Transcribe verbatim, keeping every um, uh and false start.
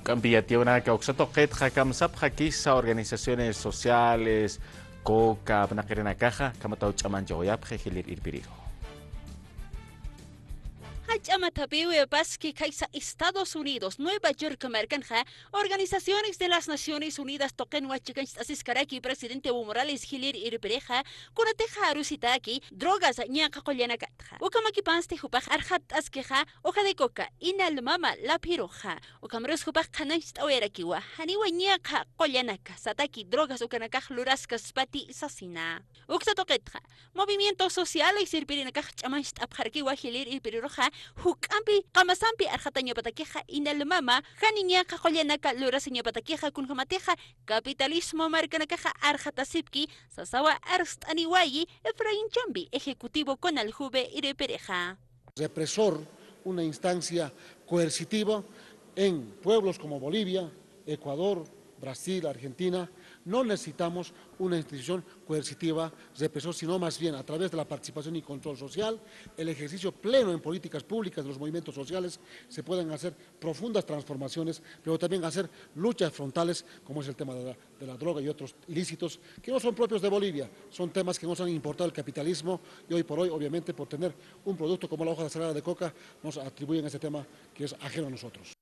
Kampi yatiyawinaka uksa tuqitxa kamsapxakisa organizaciones sociales, coca, apnaqirinakaxa, kamataw ch'amanchaxuyapxi jilir irpiriru. Jach'a mathapiwi paski khaysa Estados Unidos, Nueva York markanxa, Organizaciones de las Naciones Unidas tuqin wachikancht'asiskaraki presidente Evo Morales jilir irpirixa, kunatixa arusitaki drogas ñaqha qullanakatxa. Ukamakipansti jupax arxatt'askixa hoja de coca, inalmama laphiruxa. Ukhamrus jupax qhanañcht'awayarakiwa, janiwa ñaqha qullanaka, sataki drogas ukanakax luraskaspati sasina. Uksa tuqitxa, movimientos sociales irpirinakax ch'amancht'apxarakiwa jilir irpiriruxa, juk'ampi qamasampi arxatañapatakixa inalmama, jani ñaqha qullanaka lurasiñapatakixa kunjamatixa capitalismo markanakaxa arxatasipki, sasawa arst'aniwayi Efraín Chambi, ejecutivo CONALJUVE irpirixa. Represor, una instancia coercitiva en pueblos como Bolivia, Ecuador, Brasil, Argentina. No necesitamos una institución coercitiva, represor, sino más bien a través de la participación y control social, el ejercicio pleno en políticas públicas de los movimientos sociales, se pueden hacer profundas transformaciones, pero también hacer luchas frontales, como es el tema de la, de la droga y otros ilícitos que no son propios de Bolivia, son temas que nos han importado el capitalismo y hoy por hoy, obviamente, por tener un producto como la hoja de salada de coca, nos atribuyen ese tema que es ajeno a nosotros.